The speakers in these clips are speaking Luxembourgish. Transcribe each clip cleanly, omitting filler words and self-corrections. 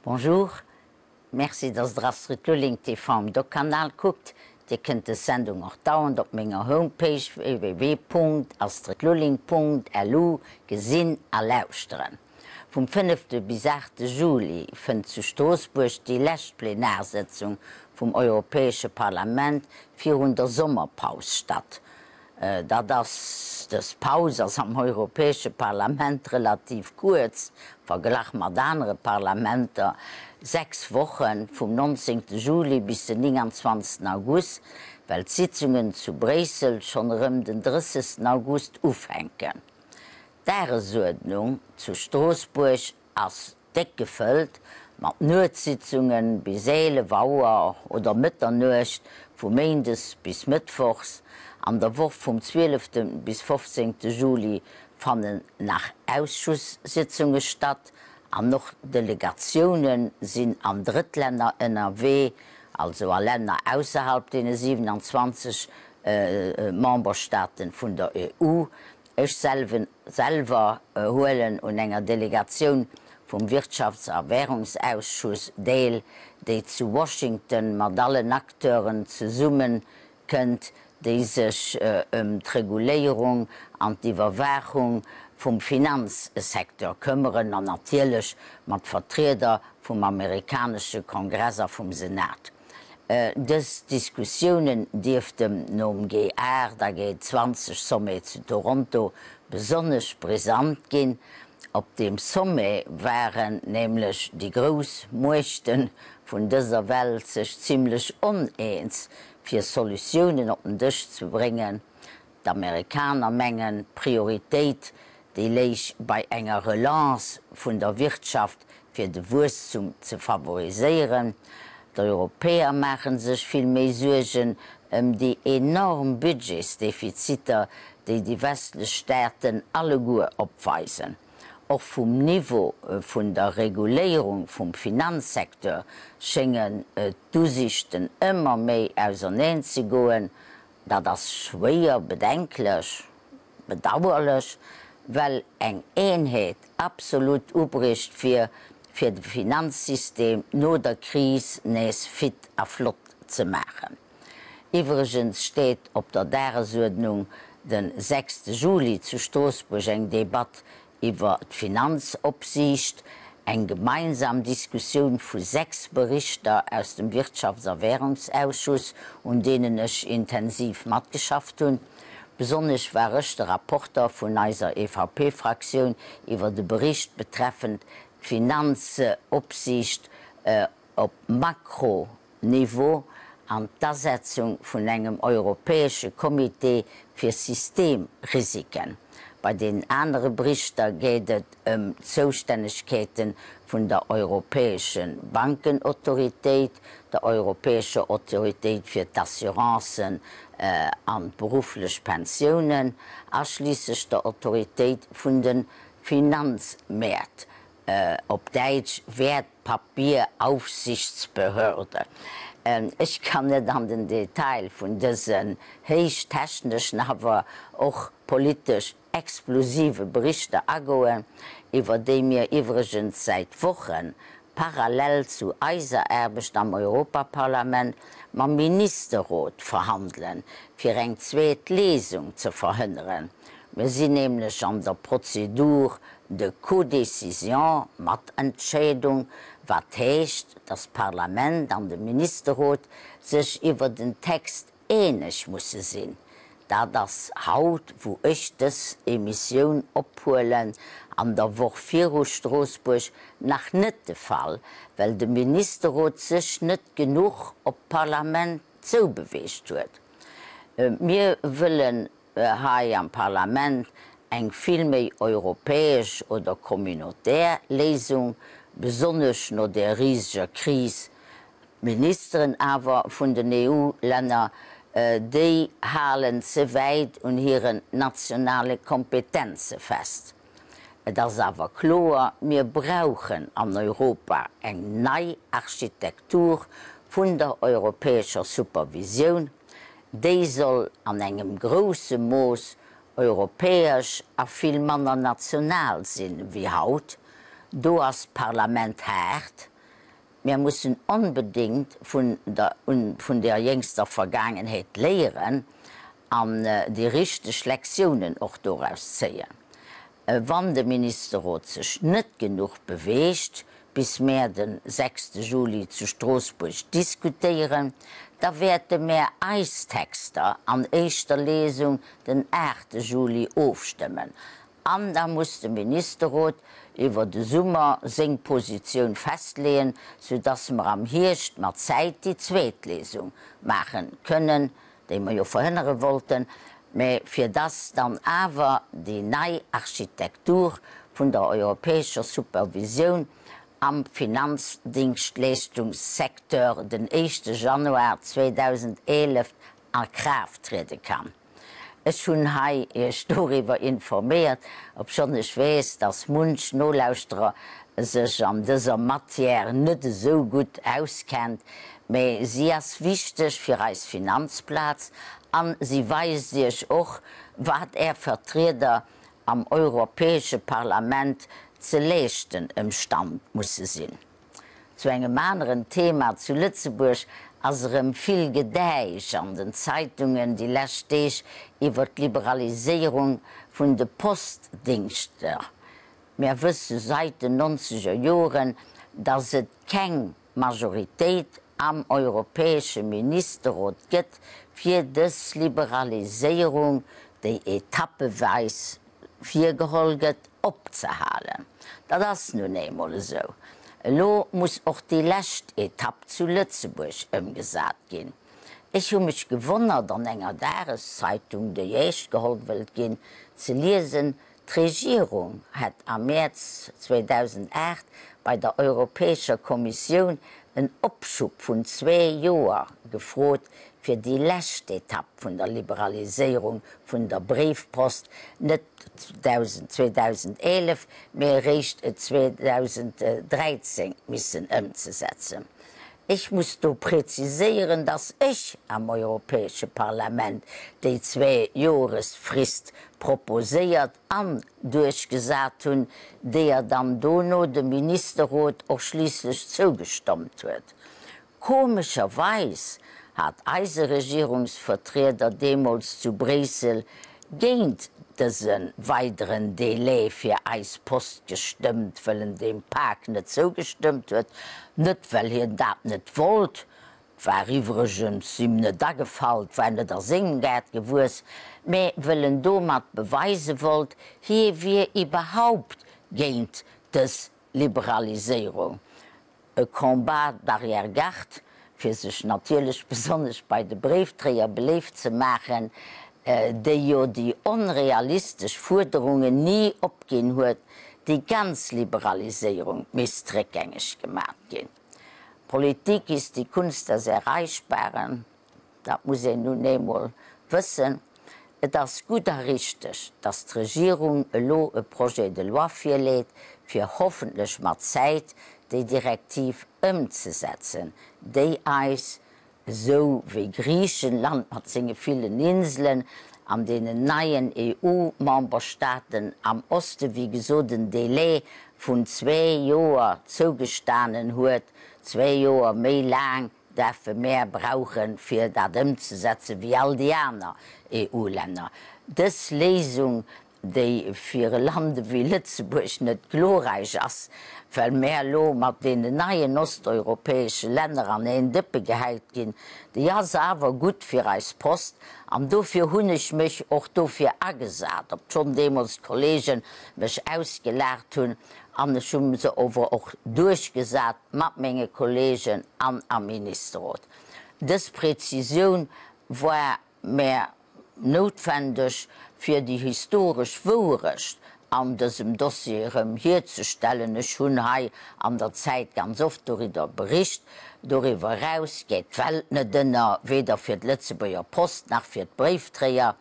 Bonjour, merci dass der Astrid Lulling TV um Doc-Kanal kuckt. Dir kënnt des Sendung och dauernd op menger Homepage www.astridlulling.lu gesinn a lauschteren. Vum fënnefte bis aachte Juli fënnt zu Stroossbuerg déi lescht Plenarsëtzung vum Europäesche Parlament virun der Sommerpaus statt. Dat ass, dës Paus ass am Europäesche Parlament relativ kuerz, verglach mat anere Parlamenter, 6 Wochen, vum 19 Juli bis den 29 August, well d'Sitzungen zu Bréissel schonn erëm den 30 August ufänken. D'Dagesuerdnung zu Stroossbuerg ass déck gefëllt mat Nuetssitzunge bis 11 Auer oder Mëtternuecht vu méindes bis mëttwochs. An der Woch vum 12 bis 15 Juli fannen nach Ausschusssitzunge statt an och Delegatioune sinn an Drëttlänner ënnerwee, also a Länner ausserhalb deene 27 Memberstaaten vun der EU. Ech selwer huelen un enger Delegatioun vum Wirtschafts a Währungsausschuss deel, déi zu Washington mat allen Acteuren zesumme kënnt, déi sech ëm d'Reguléierung an d'Iwwerwaachung vum Finanzsecteur këmmeren an natierlech mat Vertrieder vum amerikanesche Kongress a vum Senat. Dës Diskussiounen dierften nom G8 a G20 Sommet zu Toronto besonnesch brisant ginn. Op deem Sommet waren nämlech déi grouss Muechte vun dëser Welt sech zimmlech oneens, fir Solutiounen op den Dësch ze bréngen. D'Amerikaner mengen, d'Prioritéit, déi léich bei enger Relance vun der Wirtschaft fir de Wuesstum ze favoriséieren. D'Europäer maache sech vill méi Suergen ëm déi enorm Budgetsdefiziter, déi déi westlech Staaten alleguer opweisen. Och vum Niveau vun der Reguléierung vum Finanzsecteur schéngen d'Usiichten ëmmer méi auserneen ze goen. Dat ass schwéier bedenklech, bedauerlech, well eng Eenheet absolut ubruecht wier, fir de Finanzsystem no der Kris nees fit a flott ze maachen. Iwwregens steet op der Dagesuerdnung de 6 Juli zu Stroossbuerg eng Debatt Iwwer d'Finanzopsiicht, eng gemeinsam Diskussioun vu 6 Berichter aus dem Wirtschafts a Währungsausschuss, un deenen ech intensiv matgeschafft hunn. Besonnesch war ech de Rapporter vun eiser EVP-Fraktioun iwwer de Bericht betreffend d'Finanzopsiicht op Makro Niveau an d'Asetzung vun engem europäesche Comité fir Systemrisiken. Bei deenen anere Berichter geet et ëm d'Zoustännegkeete vun der europäesche Bankenautoritéit, der europäescher Autoritéit fir d'Assurancen an d'berufflech Pensiounen a schliisslech der Autoritéit vun de Finanzmäert, op Däitsch Wertpapieraufsichtsbehörde. Ech kann net an den Detail vun dësen héich techneschen, awer och politesch explosive Berichter agoen, iwwer déi mir iwwregens säit Woche parallel zu eiser Aarbecht am Europaparlament mam Ministerrot verhandelen, fir eng zweet Lesung ze verhënneren. Mir sinn nämlech an der Procédure de codécision, Matentscheidung, wat heescht, dass d'Parlament an de Ministerrot sech iwwer den Text eeneg musse sinn. Dat ass haut, wou ech dës Emissioun ophuelen, an der Woch viru Stroossbuerg, nach net de Fall, well de Ministerrot sech net genuch op d'Parlament zoubeweegt huet. Mir wëllen hei am Parlament eng vill méi europäesch oder communautaire Léisung, besonnesch no där riseger Kris. D'Ministeren awer vun den EU-Länner, déi halen ze wäit un hiren nationale Kompetenze fest. Et ass awer kloer, mir brauchen an Europa eng nei Architektur vun der europäescher Supervisioun, Déi soll an engem grousse Mooss europäesch a vill manner national sinn wéi haut. Do ass d'Parlament haart. Mär mussen onbedéngt vun der vun der jéngster Vergaangenheet léieren an déi richteg Lektiounen och doraus zéien. Wann de Ministerrot sech net genuch beweegt, bis mär de sechste Juli zu Stroossbuerg diskutéieren, da wäerte mär eis Texter an éischter Lesung den aachte Juli ofstëmmen An da muss de Ministerrot iwwer de Summer seng Positioun festleeën, soudass mer am Hierscht mat Zäit déi zweet Lesung maache kënnen, déi mer jo verhënnere wollten, mä fir dass dann awer déi nei Architektur vun der europäescher Supervisioun am Finanzdingschtleeschtungssecteur den éischte Januar 2011 a Kraaft triede kann. Ech hunn hei Iech doriwwer informéiert, obschonn ech weess, dass munch Nolauschterer sech an dëser Matière net esou gutt auskennt, mä si ass wichteg fir eis Finanzplaz an si weist Iech och, wat Är Vertrieder am Europäesche Parlament ze leeschten ëmstand musse sinn. Zu engem aneren Thema, Zu Lëtzebuerg ass erëm vill Gedäisch an den Zeitungen déi lescht Deeg iwwer d'Liberaliséierung vun de Postdingschter. Mär wësse sait den nonzeger Joren, datt et keng Majoritéit am europäesche Ministerrot gëtt fir dës Liberaliséierung, déi etappeweis virgeholl gëtt, opzehalen. Dat ass nun eemol esou. Elo muss och déi lescht Etapp zu Lëtzebuerg ëmgesat ginn. Ech hu mech gewonnert, an enger Dageszeitung, déi eescht geholl wëllt ginn, ze liesen, d'Regierung hätt am Mäerz 2008 bei der Europäescher Kommissioun en Opschub vun zwee Joer gefrot, fir déi lescht Etapp vun der Liberaliséierung vun der Bréifpost net 2011, mee eréischt 2013 missen ëmzesetzen. Ech muss do präziséieren, dass ech am Europäesche Parlament déi Zweejoresfrist proposéiert an duerchgesat hunn, deeër dann dono de Ministerrot och schliisslech zougestommt huet. Komescherweis hat eise Regierungsvertrieder deemools zu Bréissel géint dëse weideren Délai fir eis Post gestëmmt, wëll en deem Pak net zougestëmmt huet, net well hien dat net wollt, war iwwregens him net agefall, 't war net a sengem Gaart gewuess, mä wëll en domat beweise wollt, hie wier iwwerhaupt géint dës Liberaliséierung. E Combat d'arrière-garde, fir sech natierlech besonnesch bei de Bréifdréier beléift ze maachen, déi jo déi onrealistesch Fuerderungen ni opginn huet, déi ganz Liberaliséierung misst réckgängeg gemat ginn. Politik ist die Kunst des Erreichbaren. Dat muss een nun eemol wëssen. Et ass gutt a richteg, dass d'Regierung elo e Projet de loi virleet, fir hoffentlech mat Zäit déi Direktiv ëmzesetzen, déi eis, esou wéi Griichenland mat senge villen Inselen an deenen neien EU-Memberstaaten am Oste wéi gesot en Délai vun zwee Joer zougestanen huet, zwee Joer méi laang Därfe mär brauchen, fir dat ëmzesetzen, wéi all déi aner EU-Länner. Dës Léisung, déi fir e Land ewéi Lëtzebuerg net glorräich ass, well mär elo mat deenen neien osteuropäesche Länner an een Dëppe gehäit ginn, déi ass awer gutt fir eis Post. An dofir hunn ech mech och dofir agesat, obschonn deemools d'Kollege mech ausgelaacht hunn, an ech hu se ower och duerchgesat mat menge Kollegen an am Ministerrot. Dës Präzisioun war mär noutwendeg, fir déi historesch Wouerecht an dësem Dossier erëm hierzestellen. Ech hunn hei an der Zäit ganz oft doriwwer bericht. Doriwwer eraus geet d'Welt net ënner, weder fir d'Lëtzebuerger Post nach fir d'Bréiftréier.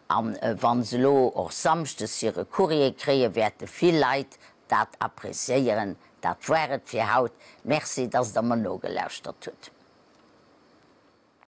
A wa se elo och samschdes hire Courrier kréien, wäerte vill Leit dat appréciéieren. Dat war et fir haut. Merci, dass Der mer nogelauschtert hutt.